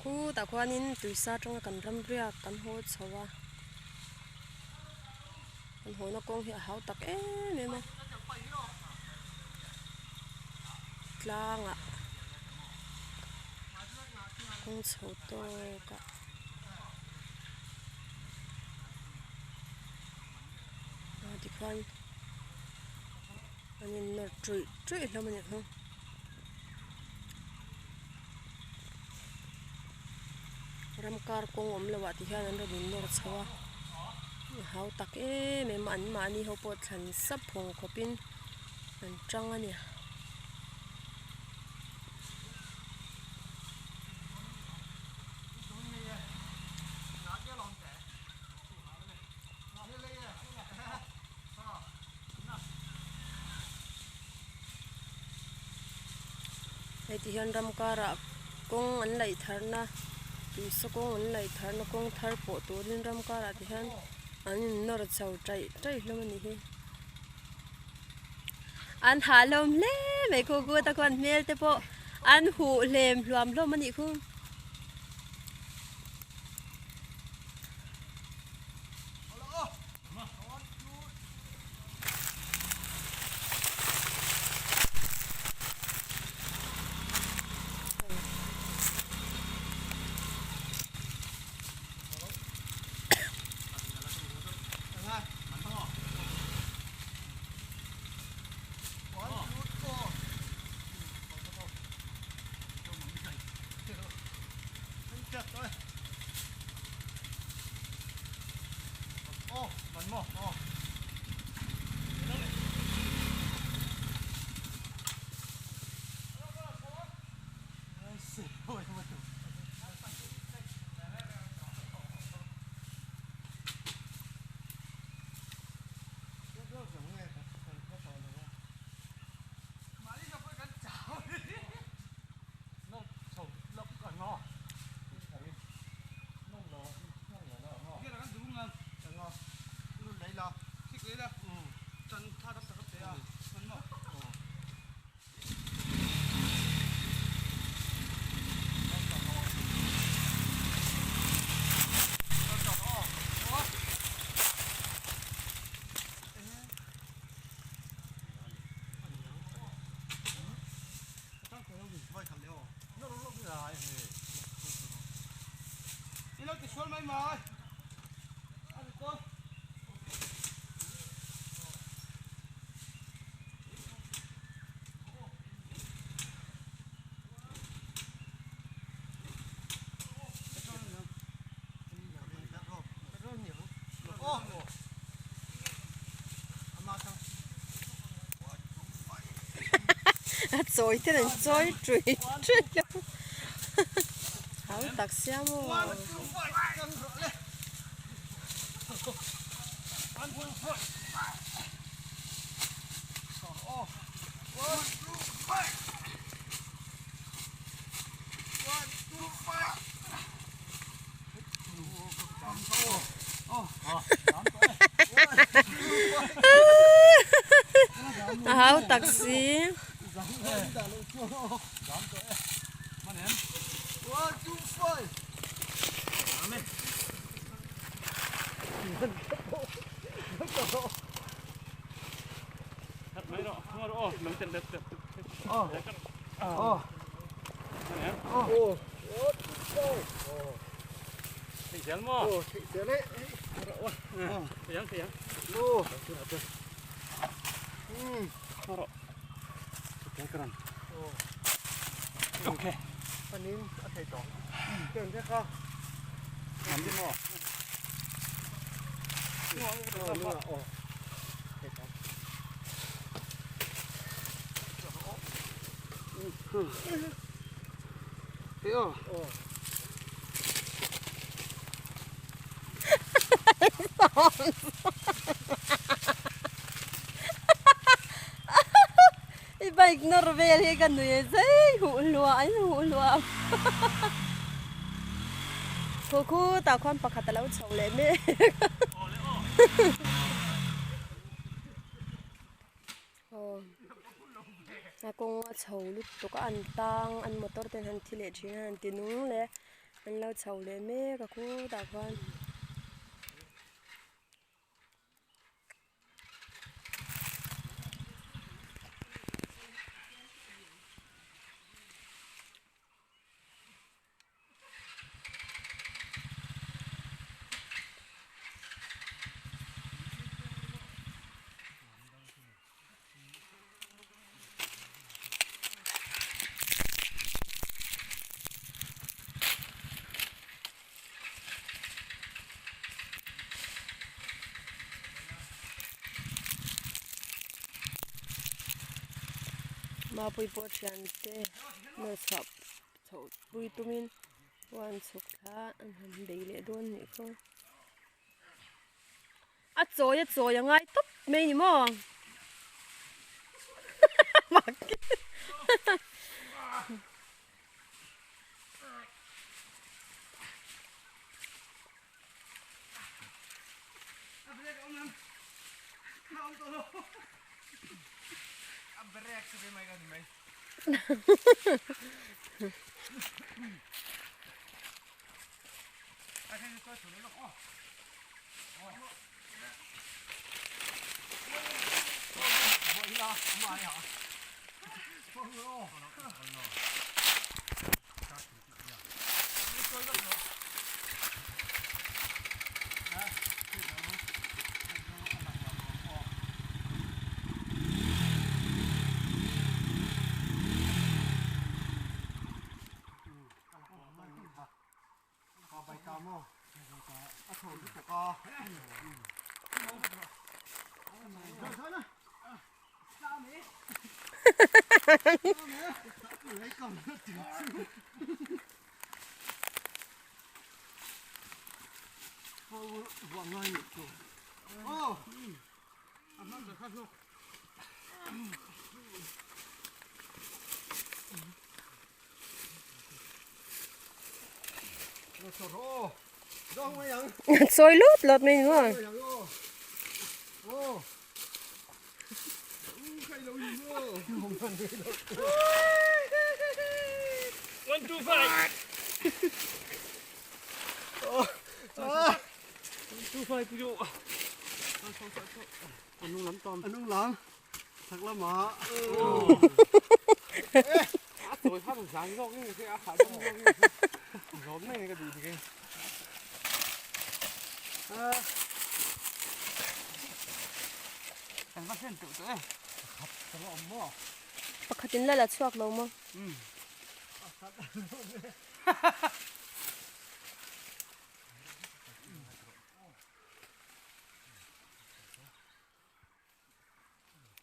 Khutah khuanin tuisa atanga kan ram riak kan haw chho a kan hawna kawng hi a hau tak em em a tlangah kawng chho tawk ah. Tikhuan an in nawr ṭuih ṭuih hlawm a nih hnung. Ram kar kawng awm loh ah ti hian an rawn in nawr chho a a hau tak em em a an mahni ho pawh thlan sap phawng khawp in an tang a ni. Hei ti hian ram karah kawng an laih tharna tuisa kawng an laih tharna kawng thar pawh turin ram karah ti hian an in nawr chho taih taih hlawm a nih hi. An hah hlawm hle mai khu khu ta khuan hmel te pawh an huh hlem hluam hlawm a nih khu. A chawi ten an chawi ṭui ṭui lo hau tak sia maw. A hau tak si. I bike nawr vel hi ka nui a zai huh hluah a huh hluah khu khu tah khuan pakhat a lo chho leh mek aw a kawng a chho lutuk a an tang an motor ten han thi leh thin a han ti nung leh. An lo chho leh mek a khutah khuan. Mapui pawh thiante nawr chhuah chhoh pui tumin huan chhuk thla an han bei leh dawn nih khaw. A chawi a chawi a ngai tawp mai ni maw? Sawi lut lut mai ni maw? Pakhatin la la chhuak lo maw?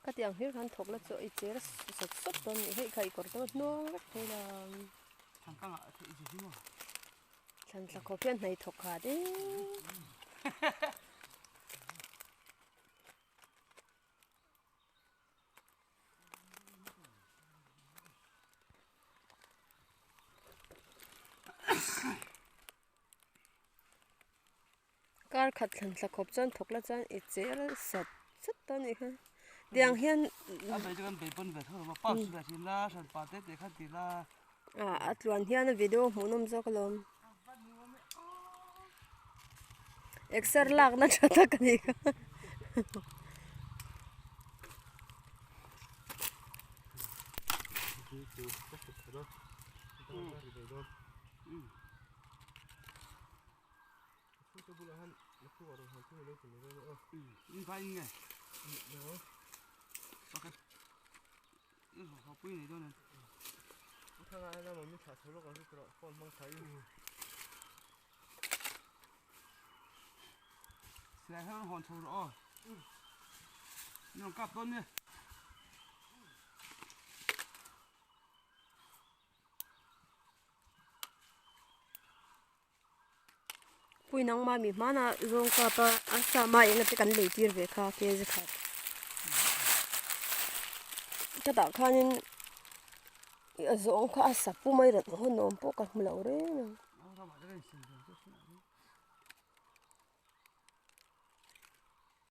Ka tiang hlir khan thawk la chu i cher sawt sawt dawn nih hei kha i kawr te pawh hnawng vek thei la thlan thla khawp hian hnaih thawk kha ding. Kar khat thlan thla khawp chuan thawk la chuan i cher sat sat ta nih kha tiang hian ah a tluan hian a video hmuhnawm zawk alawm exer lakna tha tak a nih kha. Pui nangma mi hmanah zawng kap a a sa ma eng te kan lei tir ve kha kg khat ka tah khanin a zawng kha a sa pum a i rawn hawn awm pawh ka hmu lo reng ang.